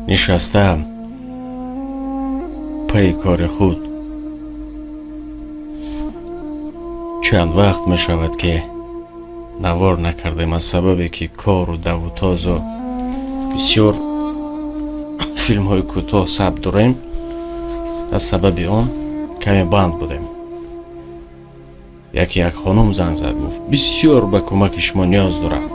Нишастаам пайи кори худ. Чанд вақт мешавад, ки навор накардем, аз сабабе ки кору даву тозу бисёр филмҳои кӯтоҳ сабт дорем, аз сабаби он каме банд будем. Яке як хонум занг зад, гуфт: «Бисёр ба кӯмаки шумо ниёз дорам».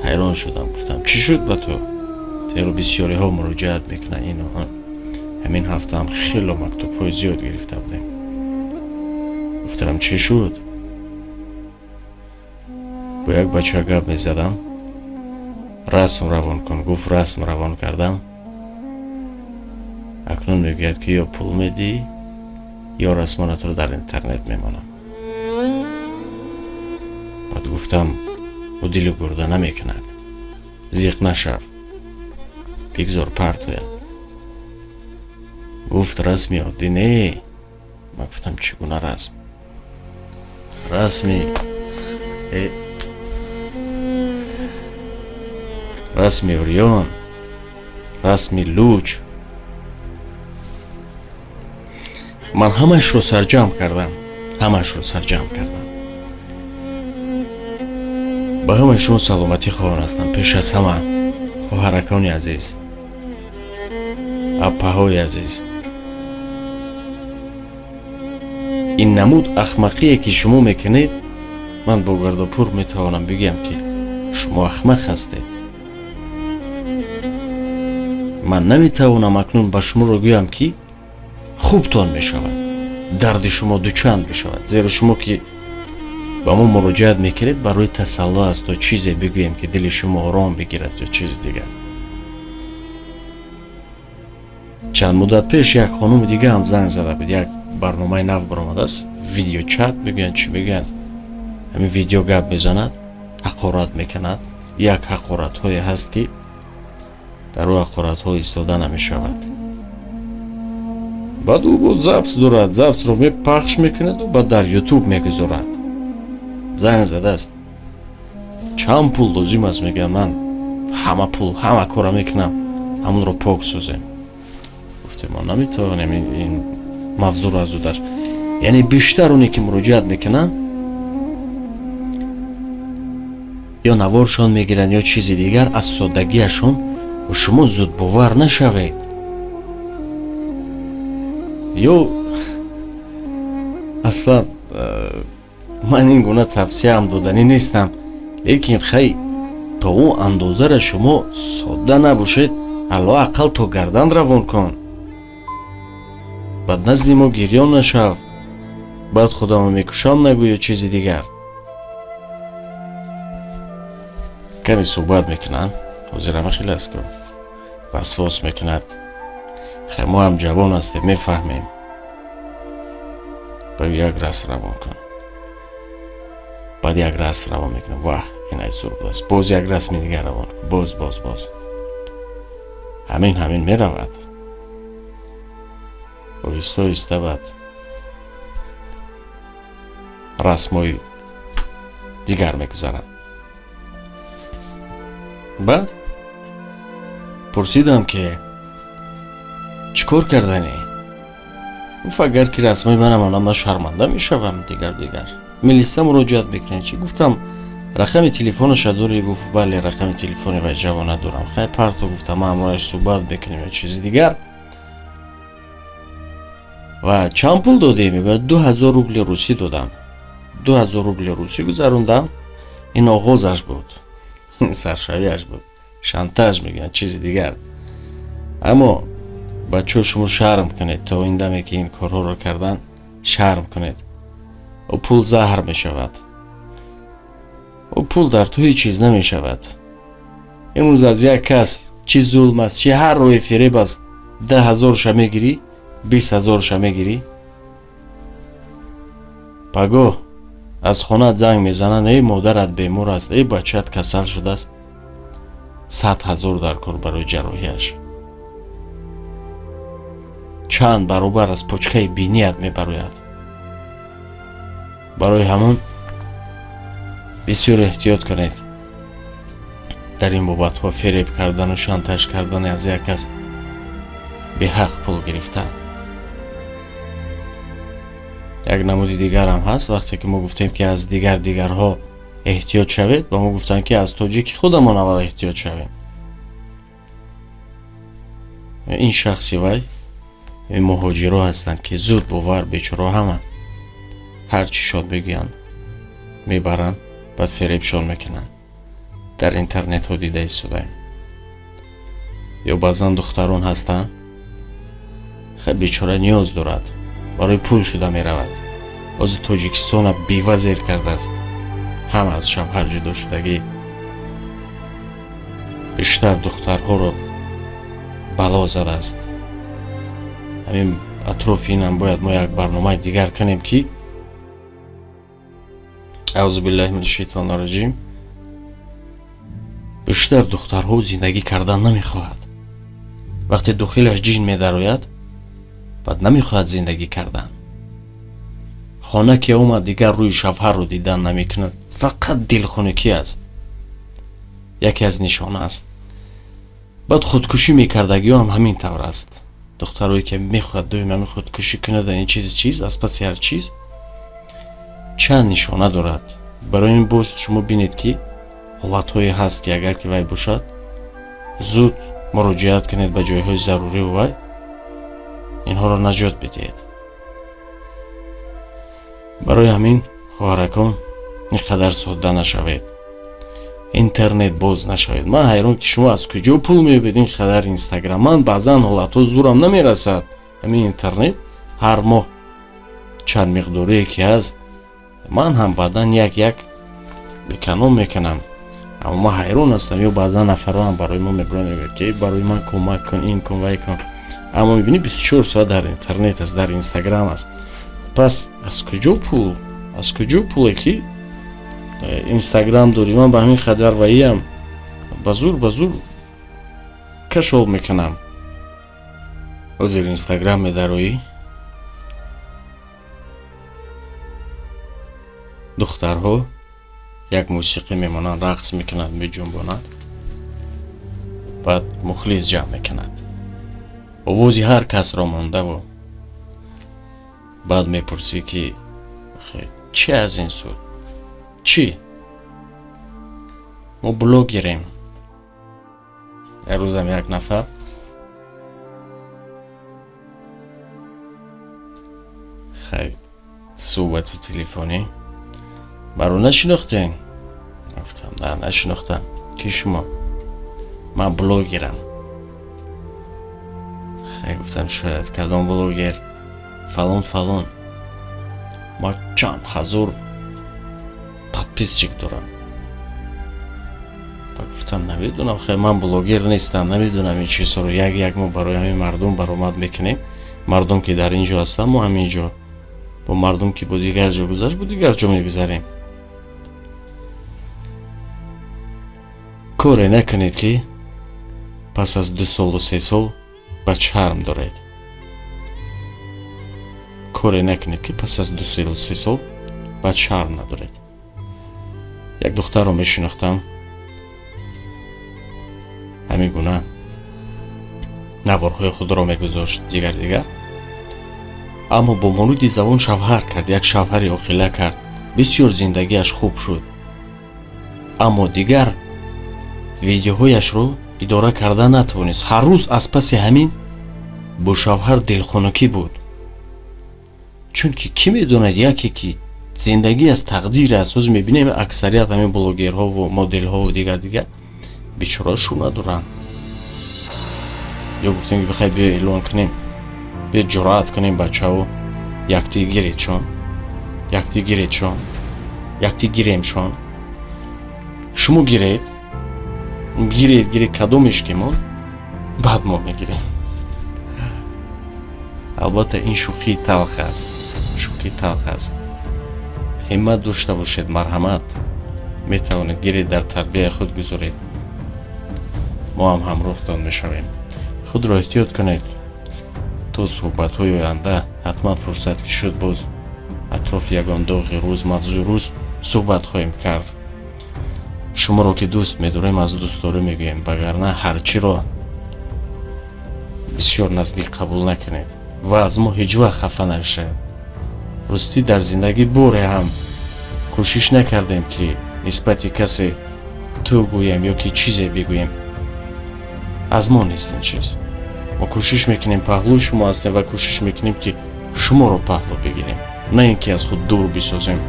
Ҳайрон шудам, гуфтам: «Чӣ шуд ба ту?» Зеро бисёриҳо муроҷиат мекунанд. Ину ҳамин ҳафтаам хело мактубҳои зиёд гирифта будем. Гуфтам: «Чӣ шуд?» Бо як бача гап мезадам. «Расм равон кун», гуфт. Расм равон кардам. Акнун мегӯяд, ки ё пул медиҳӣ, ё расмонатро дар интернет мемонам. Баъд гуфтам: «Ӯ дилу гурда намекунад, зиқ нашав, бигзор партояд». Гуфт: «Расми оддӣ не». Ман гуфтам: «Чӣ гуна расм?» Расми расми урён, расми луч. Ман ҳамашро сарҷамъ кардам, ҳамашро сарҷамъ кардам. Ба ҳамаи шумо саломатӣ хоҳон ҳастам. Пеш аз ҳама, хоҳаракони азиз, аппаҳои азиз, ин намуд ахмақие, ки шумо мекунед, ман бо гардопур метавонам бигӯям, ки шумо ахмақ ҳастед. Ман наметавонам акнун ба шуморо гӯям, ки хубтон мешавад, дарди шумо дучанд мешавад, зеро шумо ки ба мо муроҷиат мекунед, барои тасалло аст, то чизе бигӯем, ки дили шумо ором бигирад ё чизи дигар. Чанд муддат пеш як хонуми дига ҳам занг зада буд. Як барномаи нав баромадааст, видеочат мегӯянд, чӣ мегӯянд, ҳамин видео гап мезанад, ҳақорат мекунад. Як ҳақоратҳое ҳаст, ки дар ӯ ҳақоратҳо истода намешавад. Баъд ӯ боз запись дорад, запись ро мепахш мекунаду баъд дар Ютуб мегузорад. Занг задааст: «Чанд пул лозим аст?» Мегӯяд: «Ман ҳама пул, ҳама кора мекунам, ҳамонро пок созем». Гуфтем: «Мо наметавонем ин мавзӯъро аз ӯ». Яъне бештар оне ки муроҷиат мекунанд, ё наворшон мегиранд, ё чизи дигар, аз соддагиашон шумо зудбовар нашавед. Ё аслан ман ин гуна тавсияам доданӣ нестам, лекин хай, то ӯ андозара шумо содда набошед, аллоақал то гардан равон кун, баъд назди мо гирён нашав, баъд худамо мекушам нагӯ ё чизи дигар. Каме суҳбат мекунанд, ҳозир ҳама хеле аст, ку васвос мекунад. Хай, мо ҳам ҷавон ҳастем, мефаҳмем. Ба як расм равон кун. Баъд як расм равон мекунам: «Ваҳ, ин ай зур будааст». Боз як расми дигар равон кун, боз, боз, боз, ҳамин ҳамин меравад. Оҳиста оҳиста баъд расмҳои дигар мегузаранд. Баъд пурсидам, ки чӣ кор карданӣ? Гуфт: «Агар ки расмҳои манам онам, ман шарманда мешавам, дигар дигар милиса муроҷиат мекунем». Чӣ гуфтам: «Рақами телефонаша дорӣ?» Гуфт: «Бале, рақами телефони вай ҷавона дорам». «Хай, парто», гуфтам, «ман ҳамроҳаш суҳбат мекунем ё чизи дигар». «Ва чанд пул додӣ?» Мегӯяд: «2000 рубли русӣ додам, 2000 рубли русӣ гузарондам». Ин оғозаш буд, саршавиаш буд, шантаж мегӯянд, чизи дигар. Аммо бачаҳо, шумо шарм кунед, то ин даме ки ин корҳоро кардан, шарм кунед. Ӯ пул заҳр мешавад, ӯ пул дар ту ҳеҷ чиз намешавад. Имрӯз аз як кас, чӣ зулм аст, чӣ ҳар роҳи фиреб аст, 10 ҳазорша мегирӣ, 20 ҳазорша мегирӣ, пагоҳ аз хонат занг мезананд: «Эй, модарат бемор аст, эй, бачаат касал шудааст, 100 000 дар кор барои ҷарроҳиаш». Чанд баробар аз почкаи биният мебарояд. Барои ҳамон бисёр эҳтиёт кунед. Дар ин бобатҳо фиреб кардану шантаж кардани аз як кас беҳақ пул гирифтан. Як намуди дигарам ҳаст. Вақте ки мо гуфтем, ки аз дигарҳо эҳтиёт шавед, ба мо гуфтанд, ки аз тоҷики худамон аввал эҳтиёт шавем. Ин шахси вай муҳоҷиро ҳастанд, ки зуд бовар бечора ҳаманд, ҳар чӣ шод бигӯянд мебаранд, баъд фиребшон мекунанд. Дар интернетҳо дида истодаем. Ё баъзан духтарон ҳастанд, хеле бечора ниёз дорад, барои пул шуда меравад. Ҳозир Тоҷикистона бева зер кардааст, ҳама аз шавҳар ҷудо шудагӣ, бештар духтарҳоро бало задааст. Ҳамин атрофи инам бояд мо як барномаи дигар кунем, ки аъузу биллаҳи мин шайтони раҷим. Бештар духтарҳо зиндагӣ кардан намехоҳад. Вақте дохилаш ҷин медарояд, баъд намехоҳад зиндагӣ кардан. Хона ки омад, дигар рӯи шавҳарро дидан намекунад, фақат дилхунукӣ аст. Яке аз нишона аст. Баъд худкушӣ мекардагиҳо ҳам ҳамин тавр аст. Духтарое ки мехоҳад доим ҳамин худкушӣ кунад, ин чиз аз паси ҳар чиз чанд нишона дорад. Барои ин боз шумо бинед, ки ҳолатҳое ҳаст, ки агар ки вай бошад, зуд муроҷиат кунед ба ҷойҳои заруриву вай инҳоро наҷот бидиҳед. Барои ҳамин, хоҳаракон, ин қадар содда нашавед, интернет боз нашавед. Ман ҳайрон, ки шумо аз куҷо пул меёбед ин қадар Инстаграм. Ман баъзан ҳолатҳо зурам намерасад. Ҳамин интернет ҳар моҳ чанд миқдорие ки ҳаст, ман ҳам баъдан як як эконом мекунам. Аммо ман ҳайрон ҳастам. Ё баъзан нафарҳо ҳам барои мо мебуранд, мегӯяд, ки барои ман кӯмак кун, ин кун, вай кун, аммо мебинӣ, 24 соат дар интернет аст, дар Инстаграм аст. Пас аз куҷо пул, аз куҷо пуле ки Инстаграм дорӣ? Ман ба ҳамин қадар ваиам ба зур, ба зур кашол мекунам. Ҳозир Инстаграм медароӣ, духтарҳо як мусиқӣ мемонанд, рақс мекунанд, меҷунбонанд, баъд мухлис ҷамъ мекунад, овози ҳар касро мондаву баъд мепурсӣ, ки чӣ аз ин суд, чӣ? Мо блогерем. Як рӯзам як нафар хай суҳбати телефонӣ: «Маро нашинохтем?» Гуфтам: «На, нашинохтам, ки шумо?» «Ман блогерам». Хай, гуфтам, шояд кадом блогер? «Фалон, фалон, ман чанд ҳазор подписчик дорам». Ба гуфтам: «Намедонам, хай, ман блогер нестам, намедонам ин чизҳоро». Як як мо барои ҳамин мардум баромад мекунем. Мардум ки дар ин ҷо ҳастанд, мо ҳамин ҷо, бо мардум ки бо дигар ҷо гузашт, бо дигар ҷо мегузарем. Коре накунед, ки пас аз 2 солу 3 сол ба шарм доред. Коре накунед, ки пас аз 2 солу 3 сол ба шарм надоред. Як духтарро мешинохтам, ҳамин гуна наворҳои худро мегузошт, дигар дигар, аммо бо муруди забон шавҳар кард, як шавҳари оқила кард, бисёр зиндагиаш хуб шуд, аммо дигар видеоҳояшро идора карда натавонист. Ҳар рӯз аз паси ҳамин бо шавҳар дилхунукӣ буд, чунки кӣ медонад, яке ки зиндагӣ аз тақдир аст. Ҳозир мебинем, аксарият ҳамин блогерҳову моделҳову дигар дигар бечора шу надоранд. Ё гуфтем, ки бихай, биё эълон кунем, биё ҷуръат кунем, бачаҳо, якти гиредшон, якти гиредшон, якти гиремшон, шумо гиред, гиред, гиред, кадомеш ки мон, баъд мо мегирем. Албатта, ин шӯхии талх аст, шӯхии талх аст. Ҳиммат дошта бошед, марҳамат, метавонед гиред, дар тарбияи худ гузоред, мо ҳам ҳамроҳтон мешавем. Худро эҳтиёт кунед то суҳбатҳои оянда. Ҳатман фурсат ки шуд, боз атрофи ягон доғи рӯз, мавзӯи рӯз суҳбат хоҳем кард. Шуморо ки дӯст медорем, аз дӯстдорӣ мегӯем, вагарна ҳар чиро бисёр наздик қабул накунед ва аз мо ҳеҷ вақт хафа нашавед. Ростӣ, дар зиндагӣ боре ҳам кӯшиш накардем, ки нисбати касе ту гӯем ё ки чизе бигӯем. Аз мо нест ин чиз. Мо кӯшиш мекунем, паҳлӯи шумо ҳастем ва кӯшиш мекунем, ки шуморо паҳлӯ бигирем, на ин ки аз худ дур бисозем,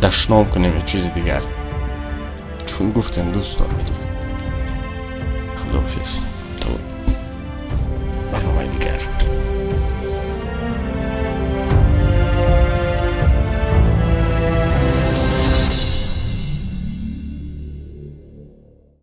дашном кунем ё чизи дигар. Чун гуфтем, дӯстон медорем. Худоҳофиз.